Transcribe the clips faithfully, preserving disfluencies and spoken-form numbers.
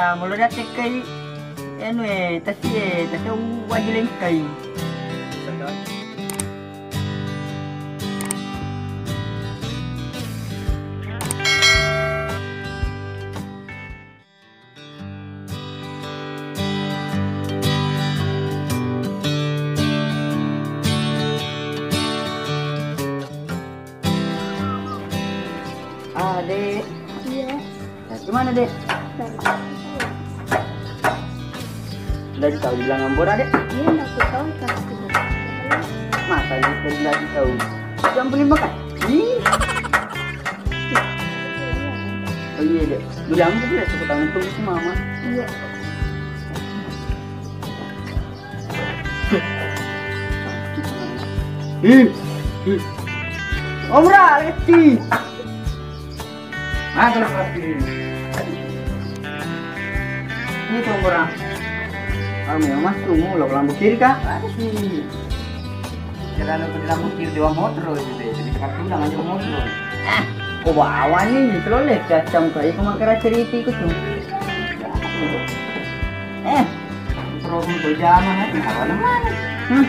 Ah, mulo dattekkai anu e, tasi e, tasi wajilengkai. Ah, Dek. Iya. Nah, gimana, Dek? Baik. Udah tahu bilang Ambora, Dek? Iya, nggak tahu, pasti. Masa gitu udah tahu? Jam lima kan? Ih. Oh iya, Dek. Udah, aku sudah cukup tahun tunggu sama Mama. Iya. Ih, ih. Omra, Lesti. Ah, terus pasti. Ini tuh, Omra. Ah, memang Mas tuh, lo lampu kiri, Kak. Ada sih. Kira lo ke lampu kiri dewa motor itu deh. Jadi kartu udah ngajak motor. Ko bawa ni, terus le cacam kai ko makara cerita ko tu. Eh, terus untuk jama ni, apa namanya? Hmm.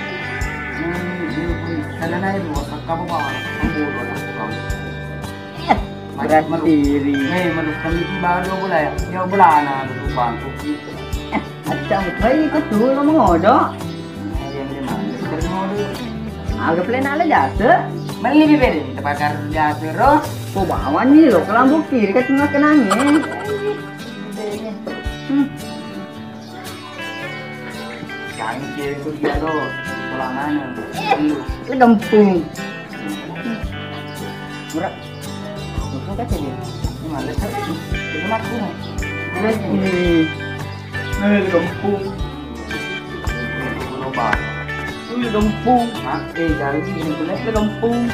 Hmm, dia pun sana naik dua kaka bawa. Kamu dua kaka. Eh, berat diri. Eh, menurut kami di bawah dua bola ya. Dia bola anak bangku. Eh, macam kai ko tu lo mengodok. Aga plan ala jasa? Melli bibir, tepakar jasa ro. Ko bawa ni lo, kelambu kiri ka tengah kenangi. Hmm. Kami kiri ku dia lo, sekolah mana? Lu. Le gempung. Murah. Musuh kacau dia. Ini mana? Itu aku. Ini. Eh, gempung. Gempung. Hah? Eh, jangan gini, gempung.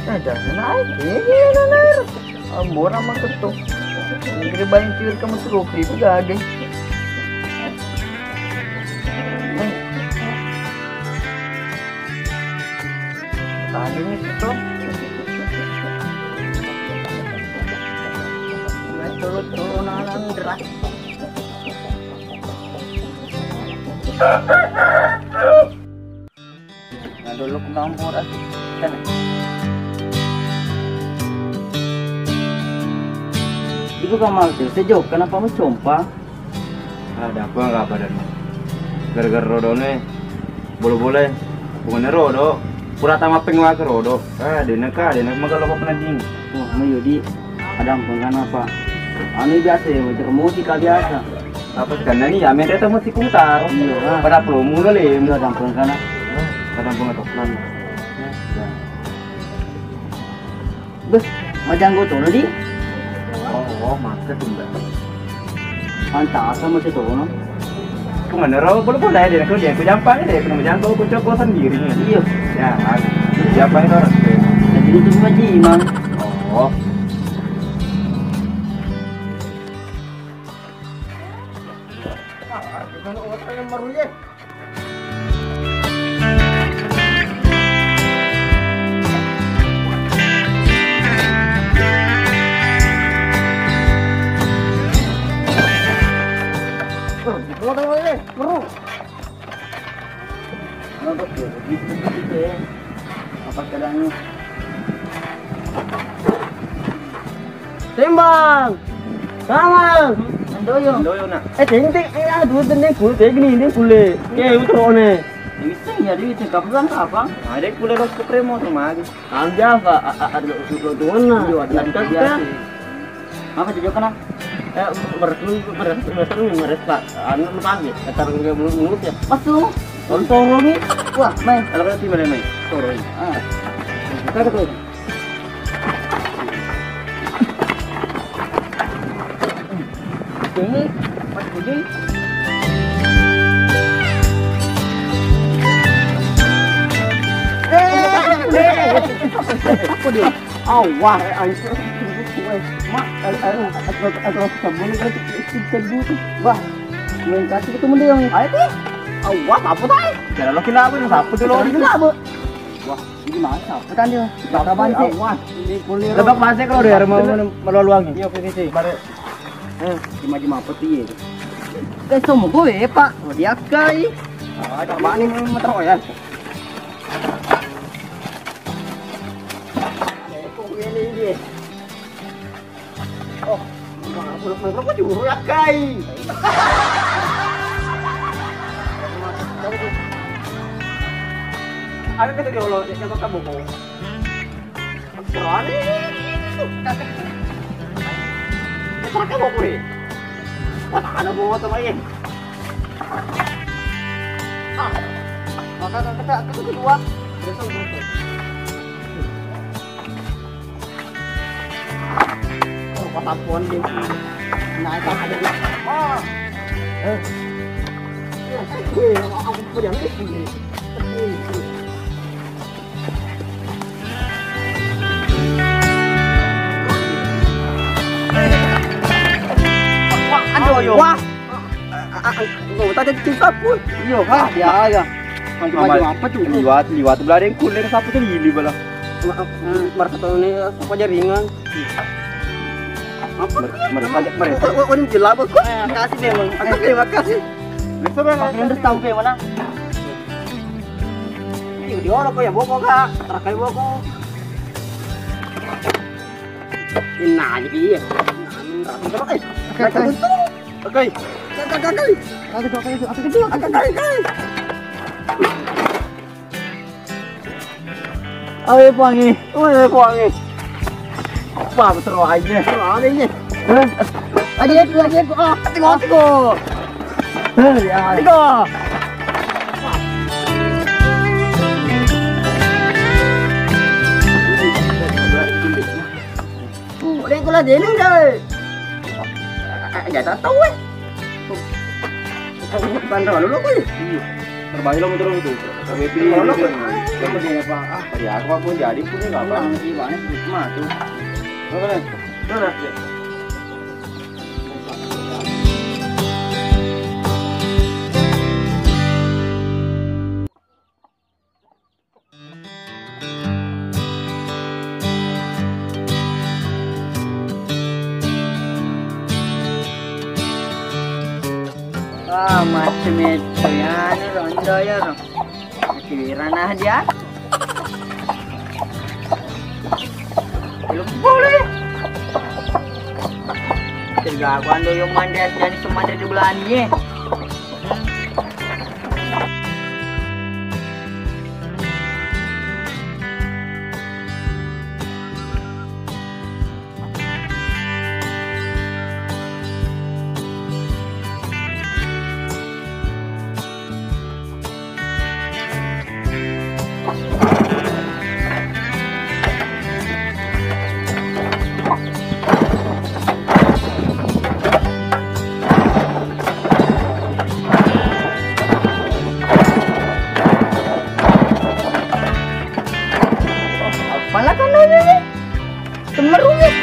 Eh, jangan naik. Ini, ini, ini. Ambora mah ketuk. Ini banjir kamu tuh, itu gagal. Tadi itu. Turun-turunan deras. Nah, dulu ke kampung, ah. Sana. Itu kamar tuh, sejauh kenapa mencompa? Ada apa nggak badanmu? Gara-gara rodone, boleh-boleh, bukannya rodo, pura tama pengewa ke rodo. Ah, dena ka, dena maga lo pernah ding. Wah, mayo di, ada ampun kan apa? Anu biasa ya, wajar emosi ka biasa. Apa sekarang ini ya, main data musik putar. Iya, ah. Pada promo kali. Iya, ada ampun kan. Ada ampun atau plan. Ya. Bes, majanggo tono di? Oh, oh, maka tuh, Mbak. Pantas sama si tono. Kemana ro? Boleh boleh deh, aku dia aku jampang deh, aku jampang aku coba sendiri nih. Iya. Ya, aku jampang itu orang. Jadi itu cuma jimang. Oh. Ah, bukan orang yang meruye. Apa keadaannya? Tembang. Tembang. Andoyo. Andoyo, nak. Eh, teng, teng, eh, aduh, teng, teng, kulit, teng, gini, teng, kulit. Oke, itu, one. Ini teng, ya, dia cakap kan apa? Ada kulit rokok remo sama aja. Kamu biasa, a, a, ada tuan-tuan, nah. Iya, ada biasa. Apa tujuan kena? Eh, beres, beres, beres, beres, Pak. Anu, lu pagi, kata orang dia mulut, mulut ya. Masuk. Orang Toro nih. Wah, main. Kalau kena tim ada main. Toro ini. Ah. Kita ke tuh. Ini, Mas Budi. Apa dia? Awas, eh, hancur. Mak, eh, eh, aku, aku, aku, aku, boleh kan? Wah, main kaki itu mending. Ayo, tuh. Awas, apa, tay? Jangan lo kena apa, sapu dulu. Jangan kena apa. Wah, ini masa apa tadi? Baka balik. Awas, ini kulit. Lebak masih kalau dari mau meluang. Iya, oke, oke. Bare. Eh, jima-jima apa tuh, ye? Guys, semua gue, Pak. Oh, diakkai. Ah, coba nih, motor ya. Oh, maaf, maaf, maaf, maaf, juru ya, Kai. Ada kata dia, Allah, dia coba kamu, kau. Berani. Dia coba kamu, kau. Wah, ada bawa teman, ya. Ah, maka kata, kata kedua. Besok, besok. Oh, patampuan dia. Naik apa dia? Ah. Eh. Weh, aku pejam di sini. Aduh, yo. Wah. Ah, ah, ah, oh, tadi cerita pun. Iyo, ah, ya, ya. Maju, maju, apa tuh? Liwat, liwat beladeng kulit, siapa tuh ini bala? Maaf, hmm, merasa tahu ini apa jaringan? Apa? Mer-, mereka aja, mereka. Oh, oh, oh, ini jelek, Bos. Eh, makasih, Bang. Aku terima kasih. Bisa, Bang. Aku udah tahu kayak mana. Ini dia orang kok ya, boko, Kak. Terakhir boko. Ini aja dia. Nah, ini rapi, Kak. Eh, oke, oke. Oke. Oke. Oke, oke, oke. Oke, oke, oke. Oke, oke, oke. Awe, Puangi. Awe, Puangi. Apa betul aja? Betul aja. Eh? Aja itu, aja itu. Ah, tengok, tengok. Eh, ya. Tengok. Oh, dia kula jeneng, deh. Ah, ya, tak tahu, eh. Bukan terlalu lo, koi. Iya. Terbaik lo motor itu. Tapi pilih. Kalau lo, koi. Yang penting apa? Ah, ya, aku pun jadi punya nggak apa? Pulang, iya, banyak, cuma tuh. Mana? Mana? Ah, macam itu ya, ini rondo ya, ro. Masih wirana dia. Belum boleh. Terganggu ando yang mandi, jadi semua di belani. Malah kan nanya nih. Temeru nih.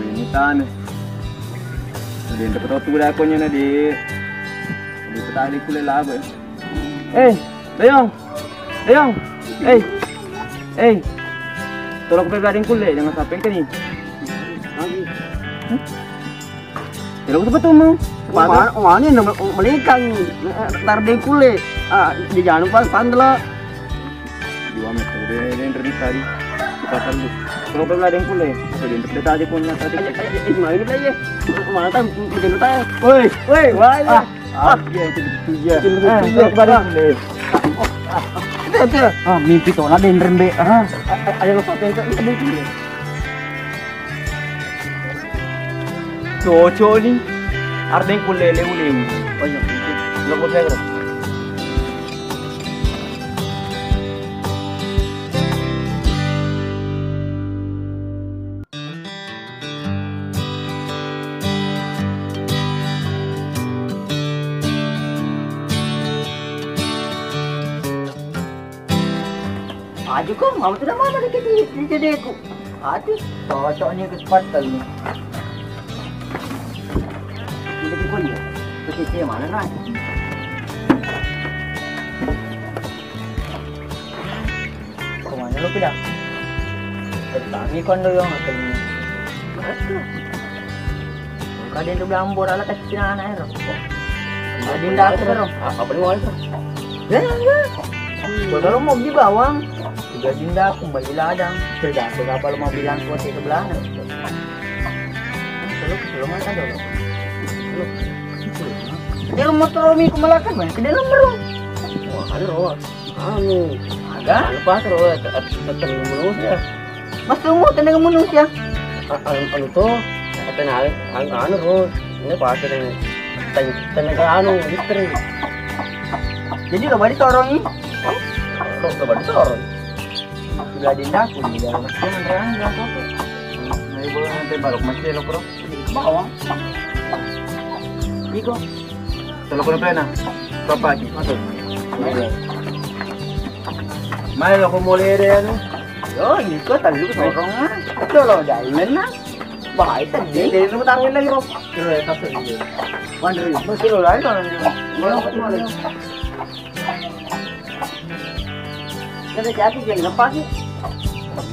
Ini tane. Jadi untuk betul tuh udah akunnya nih di. Di petani kulit laba. Eh, Dayong. Dayong. Eh. Eh. Tolong ke beladeng kulit, jangan sampai ke nih. Tidak usah betul mau. Mana, mana yang nama melengkang, tar deng kulit. Ah, di jangan pas pandela. Dua meter, udah, udah, udah, tadi. Di pasar lu. Tolong ke beladeng kulit. Udah, udah, tadi punya tadi. Ayo, ayo, ayo, mana ini, ayo. Mana tadi, bikin tadi. Woi, woi, woi. Ah. Ah, iya, itu, itu, iya. Itu, itu, eh, iya, itu, Bang. Bang. Itu, itu. Ah, mimpi tuh, ada yang rembe. Ah. A-, a-, ayo, lo foto itu, itu mungkin, ya. Cocok nih. Ardeng kulele ulemu. Oh, iya, itu. Lo kok saya, bro? Aja kok, mama tidak mama dikit di, di dedeku. Ati, cocok ni ke sport telu. Ini ke kuliah. Ke kecil mana kan? Kemana lo pindah? Bertani kondo yang akan ini. Masuk. Engka de' tu belambor ala kecil anak ero. Jadi ndak aku ero. Apa ni wali? Ya, ya, ya. Kalau mau beli bawang, juga dinda aku beli ladang. Tidak aku kapal mau bilang kuat ke belakang. Belum, belum ada dulu. Belum. Dia rumah terus mi kemalakan, Bang. Ke dalam belum. Wah, ada roh. Anu, ada? Anu pas ro, eh, eh, eh, tenang menurut ya. Mas, lu mau tenang menurut ya? A-, anu, anu tuh, tenang, anu, anu, ro. Ini pas tenang, ten-, tenang anu, istri. Jadi lo balik sorong ini? Lo, lo balik sorong. Sudah dinda aku di dalam. Dia beneran bilang kopi. Nah, ibu nanti baru masih lo, bro. Bawang. Iko. Telepon apa na? Bapak lagi. Masuk. Mai lo ko mole de anu. Yo, iko tadi lu sorong ah. Itu lo jalan ah. Bahaya tadi. Jadi lu taruhin lagi, Bro. Kira ya, satu ini. Wan, Ri, masih lo lain, Wan. Boleh, boleh. Kada jadi, jangan lepas sih.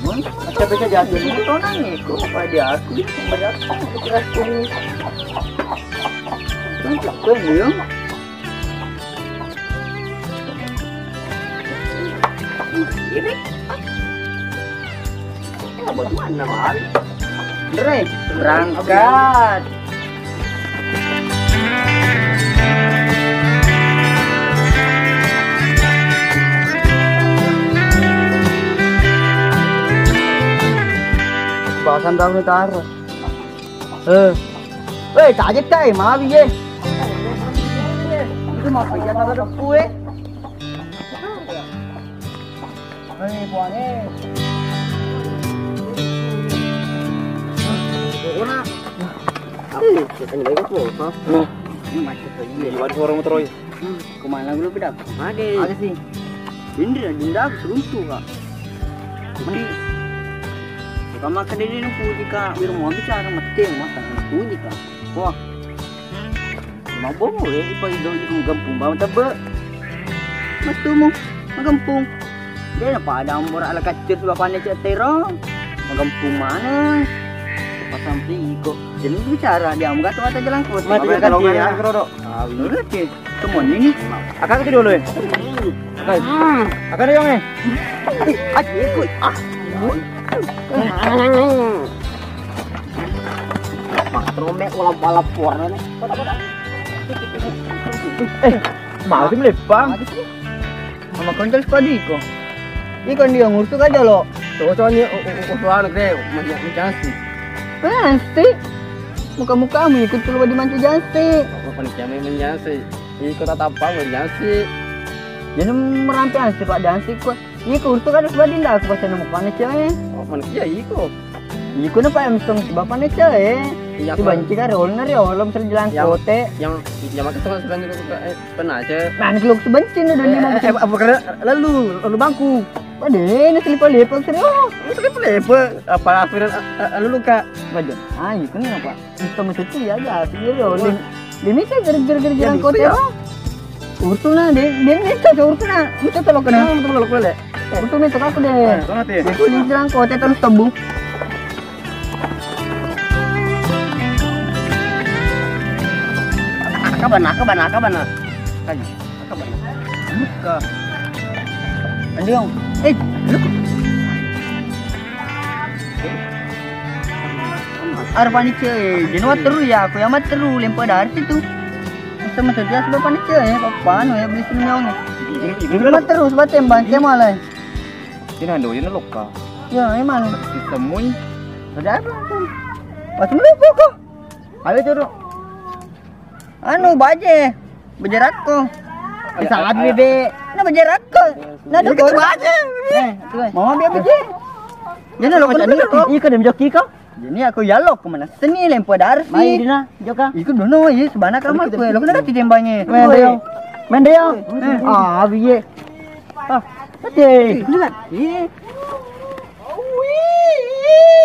Macam bisa jadi. Itu nang itu, apa dia aku, apa dia aku, aku kira aku. Itu apa dia? Ini. Ini bagaimana, Bang? Andre, berangkat. Bahasan tahu nih, Tar. Eh. Weh, tajek, Tai, mawi, ye. Itu mah pijat apa depu, eh? Hei, buane. Pokoknya, aku, kita nilai ke pulsa. Nah. Ini macet lagi. Iya, ada suara motor, oi. Hmm, kemana dulu, Beda? Ada. Ada sih. Ini dia, dinda aku seruntuh, Kak. Mending. Kamu makan ini, puji, Kak. Biar mau bicara, mati, makan. Puji, Kak. Wah. Mabbo mo, eh, ipa ido di gampung bawang tebbe. Mestumu, magampung. Dia na pada ambor ala kacir sudah panen cek tero. Magampung mana? Pas sampai iko. Jadi bicara dia mau kata jalan kota. Mati kalau nggak ada kerodok. Ah, bener sih. Temen ini. Akak itu dulu, eh. Akak. Akak dong, eh. Ah, ikut. Ah. Matromek wala lapor. Eh, mau sih melepang. Sama konco sepadi ko. Iko dia ngurus aja lo. Cocoknya u-, u-, u-, usulan gede, menjasi. Pasti. Muka-mukamu ikut keluar di mantu jasi. Apa panitia menjasi? Iko tatapa menjasi. Jadi merampe ansi Pak Dansi ko. Iko urtu kada sebadin dah aku pasal nemu panas cewek. Oh, manusia iko. Iko na Pak yang mesti sebab panas cewek. Iya, si banci kan rol nari rol bisa jalan kote. Yang, yang makan sama sebenarnya kok, eh, pernah aja. Nah, ini kalau sebenci nih dan dia mau. Eh, apa karena lalu, lalu bangku. Waduh, ini selipar-lipar serius. Ini selipar-lipar. Apa akhirnya, eh, eh, lalu kak? Waduh, ah, iko nih apa? Sistem setia aja, sendiri loh. Lim-, limite ger-ger-ger jalan kote ya. Urtuna, de, de, de, coba urtuna. Itu tolok kena. Itu tolok kena. Urtuna itu aku deh. Eh, sana, Ti. Itu di jalan kote terus tebu. Kapan, kapan, kapan? Kayu. Kapan? Buka. Andiong. Eh, lu. Arpani ce, jenuat teru ya, aku yang teru lempa dari situ. Sama saja sudah panik ce, ya, apa no ya beli sini nyong. Ini terus batembang ke malah. Ini ando ini lokal. Ya, emang. Ditemui. Ada apa tuh? Pas melupo kok. Ayo turun. Anu, baje. Baje rakko. Sangat bebe. Nah, baje rakko. Nah, itu baje. Eh, mama biar baje. Jadi lo macam ni, iko dem joki ko. Jadi aku yalo ke mana? Seni lempo dar. Mai dina, joka. Iko dono, iya, sebana kamar ku. Lo kena kaki jembangnya. Mendeo. Mendeo. Ah, biye. Ah, tadi. Iya. Wih,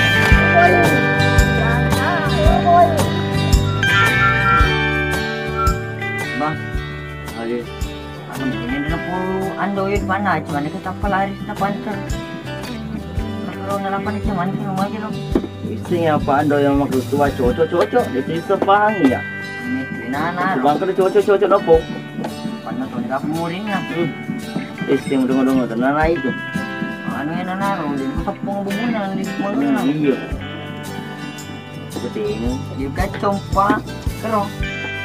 Bang, oke. Anu, ini na puru ando yo mana, cuman kita pelari kita panter. Kalau nalapan cuman ke rumah aja lo. Iseng apa ando yang maksud tua cocok-cocok, itu bisa paham ya. Ini nana. Bang, kalau cocok-cocok nopo? Panna to nggak muring lah. Hmm. Iseng dong-dong, tenang aja itu. Anu yang nana, lo di tepung bubunan di mana? Hmm, iya. Betul. Juga compa kero.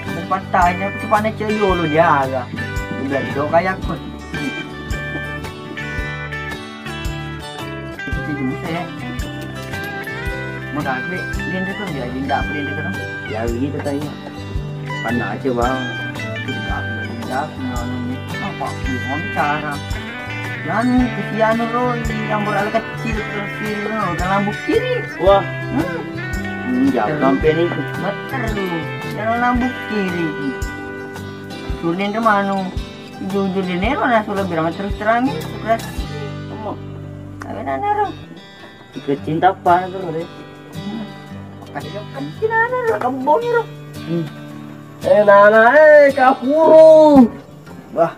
Compa tanya, "Kemana cewek dulu dia aga?" Udah, itu kayak aku. Itu juga saya. Mau tak gue, dia itu kan dia agenda apa dia itu kan? Ya, begitu tanya. Panna aja, Bang. Tidak, tidak, tidak, apa? Gimana cara? Anu, kesian lo, yang berala kecil, kecil lo, dalam bukit ini. Wah. Hmm. Hmm, jauh sampai nih. Betul lu. Dalam lambung kiri. Suruh dia manu. Jujur dia nero, nah, suruh bilang terus terang, sudah. Kamu. Tapi nana lo. Ikut cinta apa tuh, deh? Kasih kan cinta lo, kebun lo. Hmm. Eh, nana, eh, kapuru. Wah,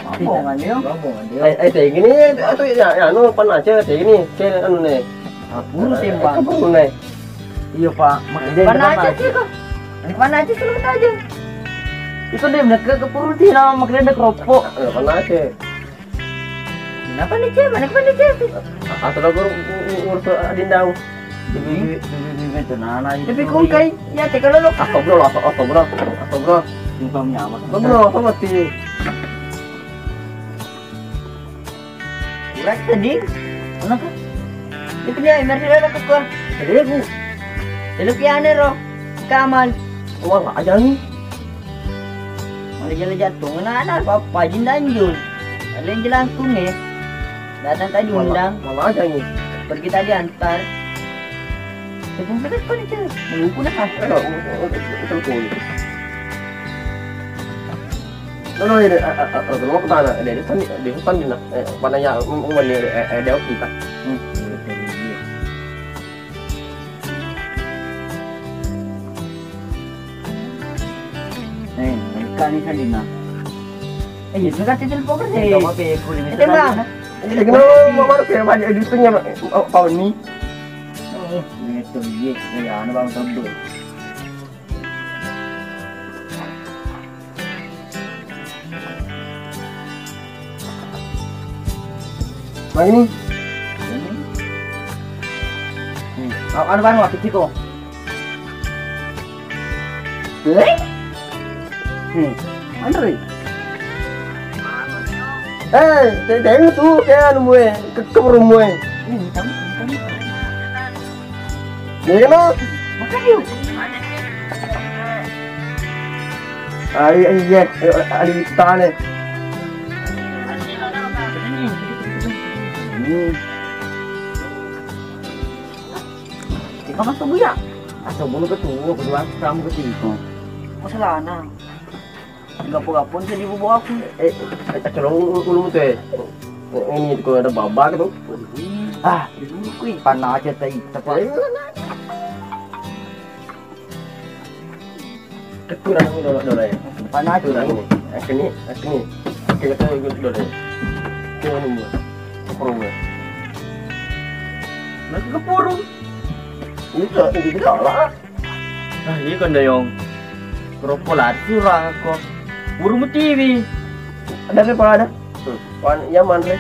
mabok kan dia? Mabok kan dia? Eh, eh, teh gini, atu ya, ya, anu, pan aja, teh gini, teh anu nih. Kapuru timpang. Kapuru nih. Iya, Pak. Makanya pan aja sih kok. Ini pan aja sih lu aja. Itu dia bener ke kapuru sih, nama makanya ada keropok. Eh, pan aja. Kenapa nih, Cek? Mana pan aja sih? Atau lo guru urus adindau. Tapi kong kai, ya, teka lo. Astagfirullah, astagfirullah, astagfirullah. Astagfirullah, apa mati? Urat tadi. Kenapa? Itu dia, emergency ada ke gua. Jadi aku. Jadi piane ro. Kaman. Wah, aja nih. Mari jalan jatuh. Mana ada apa-apa, jin danjun. Ada yang jalan tuh nih. Datang tadi undang. Mana aja nih. Pergi tadi antar. Tepung pedas kau ni cewek. Menguku dah. Eh, oh, oh, oh, oh, oh, oh. No, no, ini, eh, eh, eh, eh, mau ke mana? Ini, ini tadi, ini tadi nak. Eh, mana ya, mm, mm, ini, eh, eh, dia kita. Hmm. Eh, mereka ni tadi nak. Eh, itu kan telepon kan? Eh, kamu apa ya? Aku di Eh, Bang. Eh, kenapa mau marah kayak banyak duitnya, Pak? Oh, tahun ni. Oh, itu iya, iya, anak bang tebel. Bang ini. Hmm. Anak bang, waktu itu kok. Eh? Hmm. Andre. Eh, te-, tengok tu, kayak anu mue, ke-, ke rumah mue. Ini kamu, ini kamu. Ini kan, no? Makan yuk. Ai, ai, iya, eh, eh, ada di tanah. Hmm. Ika masuk buya. Asal bulu ketua, kedua kamu ketiga. Masalahna. Gapo-gapo jadi bobo aku. Eh, eh, eh, kalau ulung tuh, eh. Eh, ini kalau ada babak tuh. Ah, dulu kui panah aja tai tepat. Eh, kekurang dulu, dulu ya. Panah aja. Kekurang ini. Aku ini, aku ini. Aku ini dulu ya. Aku ini dulu. Kepurung ya. Masih kepurung. Itu, itu lah. Ah, iya kan, Dayong. Keropo lari surang aku. Buru mutiwi. Ada apa, ada? Hmm. Wan, iya, manre.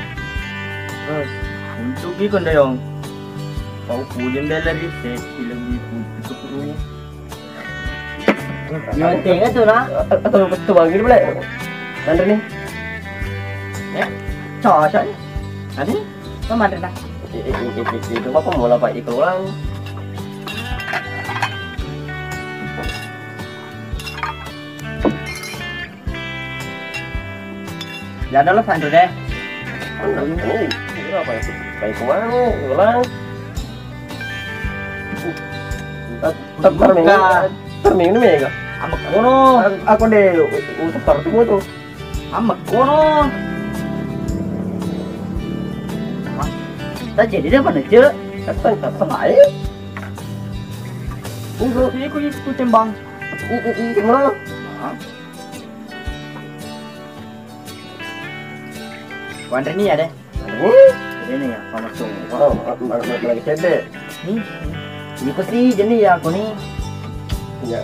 Hmm. Untuk iya kan, Dayong. Kau punya bela di set, bilang di putih ke perutnya. Yang tengah tuh, nah. Atau betul bagi boleh. Manre nih. Ya, cocok nih. Ada nih. Apa manre, nah? Itu apa mula, Pak? Itu orang. Jangan dulu, santai deh. Anak ini, ini apa ya? Baik kemana? Ulang. Tet-, tet-, terming-, terming ini mega. Ambek kono. Aku deh, u-, u-, seperti itu. Ambek kono. Hah? Tak jadi deh, mana, Cek? Kata, kata lain. Enggak, ini ku, ku tembang. U-, u-, u-, mana? Hah? Wanre ni ya deh. Ini? Ini ya, sama sung. Oh, ma-, ma-, ma-, lagi cedek. Hmm. Ini pasti jenis ya, aku nih. Iya.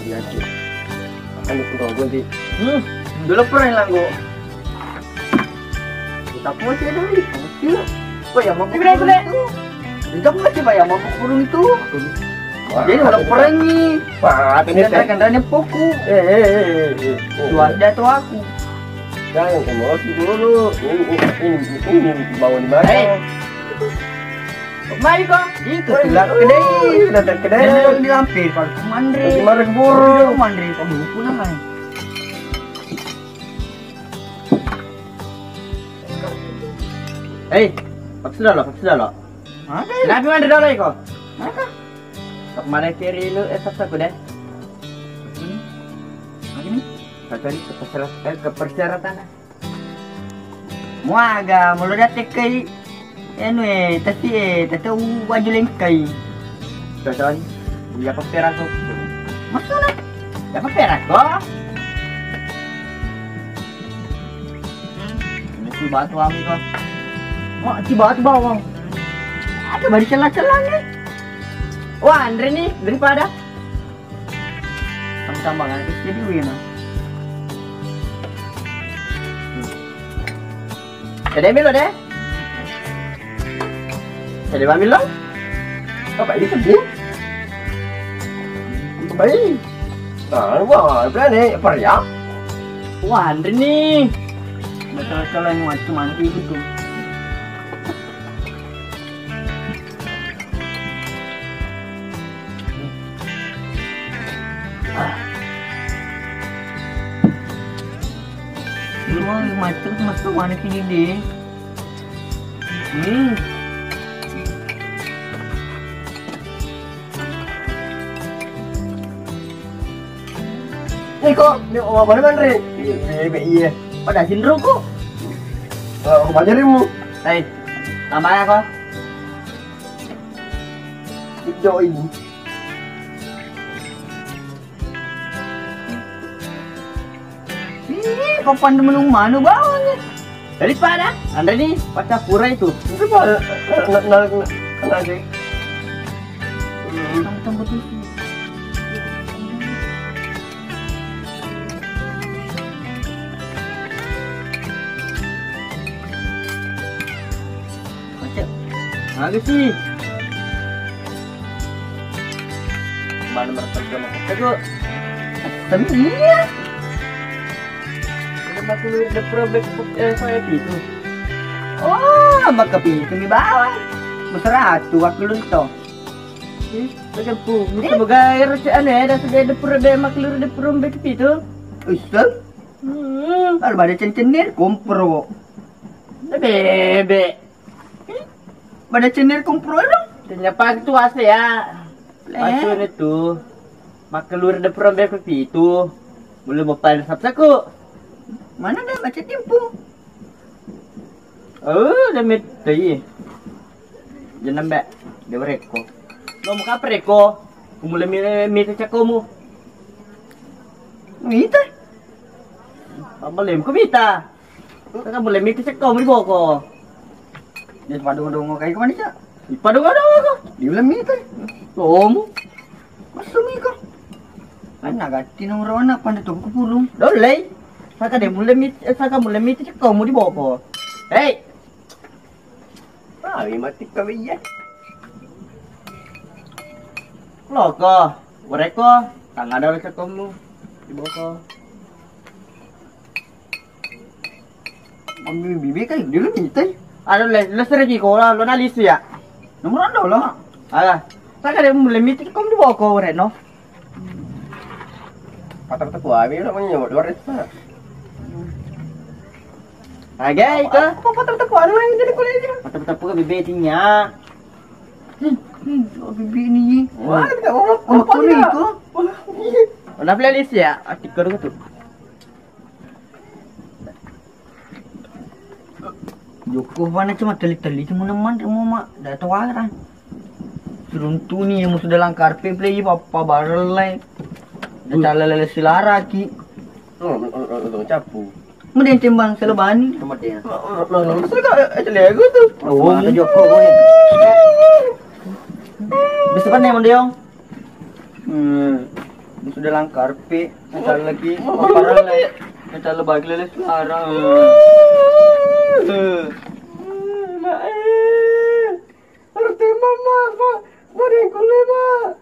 Iya, Cek. Kan aku tahu gue di. Hmm. Dulu pernah hilang gue. Kita pun masih ada nih. Iya. Kok ya, mau Ibu, ibu, ibu. Itu kan masih bayar mampu kurung itu. Wah, jadi kalau ini perangi. Wah, ini teh. Kendaraan-kendaraan yang poku. Eh, eh, eh, eh, eh. Tuas dia tuh aku. Jangan emosi dulu. Ini, ini, ini, ini mau di mana? Eh. Mari kok. Itu tuh lah kedai. Datang kedai. Yang di lampir kalau manre. Manre keburu. Manre kok buku namanya. Eh, paksa dulu, paksa dulu. Ada. Kenapa manre dolo iko? Maka. Kemana kiri lu, eh, pas aku deh. Hmm. Lagi nih. Kacau nih, ke persyaratan, eh, ke persyaratan. Muaga, mulo dateng kai. Anu, eh, tapi, eh, tetep waju lengkai. Cocok. Iya, pakai raso. Maksudnya? Dapat perak kok. Ini si batu ami kok. Wah, si batu bawang. Ada bari celah-celah nih. Wah, Andre nih daripada tambah-tambah kan jadi wina. Jadi ambil lo deh. Jadi ambil lo. Apa ini sedih? Baik. Nah, wah, berani, apa ya? Wah, Andre nih. Betul-betul yang macam mana itu tuh. Ah. Lu mau macam macam mana sini deh? Hmm. Iko, ini apa mana manre? Iya, iya, iya. Pada sindro kok. Oh, aku bajarinmu. Hei, tambah ya kok. Hijau ini. Ih, kau pandai melung mana bawangnya? Daripada Andre nih, pacapura itu. Itu apa? Kena, kena, kena, kena sih. Hmm. Tunggu, tunggu, tunggu. Macet. Bagus sih. Mana mereka sama aku? Asam iya. Aku udah probek, eh, saya itu. Oh, maka pitu mi bawang. Mesra tu aku lunto. Ih, macam pun. Ini sebagai rasa aneh, ada sudah ada probek, mak lu udah probek itu. Ustaz? Hmm. Kalau pada cencenir, kompro. Bebek. Pada cenir kompro dong. Ternyata itu asa ya. Leh. Maksudnya tuh, makkelur de perembe pitu. Belum apa sapsaku. Mana dah baca tempo? Oh, dah met, dah iya. Jangan mbak, dia bereko. Lo mau kapreko? Kumule mite, mite cakomu. Mita? Apa lem ku mita? Kaka boleh miti cekko muli boko. Dia padung-dong kai kemana, Cak? Padung-dong ko. Dia boleh miti. Om. Masuk mi ko. Kan nagati nomor anak pada tuh kupulung. Dolei. Saka dia mulai miti, saka mulai miti cekko muli boko. Hei. Ah, mati kau iya. Loko, ureko, tang ada oleh cekkomu. Di boko. Ambil bibi kan dia lu minta. Aduh, le, lu sering di kola, lu nalis ya. Nomor anda lah. Alah, tak ada mulai meeting kom di boko reno. Patah-patah kuami lu mau nyebut luar itu. Oke, itu. Apa patah-patah kuami yang jadi kulit itu? Patah-patah ke bibi tinya. Hmm, hmm, oh, bibi ini. Wah, tidak mau. Oh, kau itu. Wah, iya. Udah playlist ya, artikel itu. Joko mana cuma teli-teli cuma neman rumah mak, dah tawaran. Seruntuni yang sudah langkar pe play papa barel lai. Dah cala lele silaraki. Oh, oh, oh, oh, capu. Mending timbang selebani. Kemudian. Lo, lo, lo, lo, sudah kau, eh, celi aku tuh. Oh, ada Joko, boy. Bisa apa nih, Mandeyong? Hmm, sudah langkar pe, mencari lagi, oh, parah lah. Mencari bagi lele sekarang. Mak, eh. Harus timbang, Mak, Mak. Mari kuliah, Mak.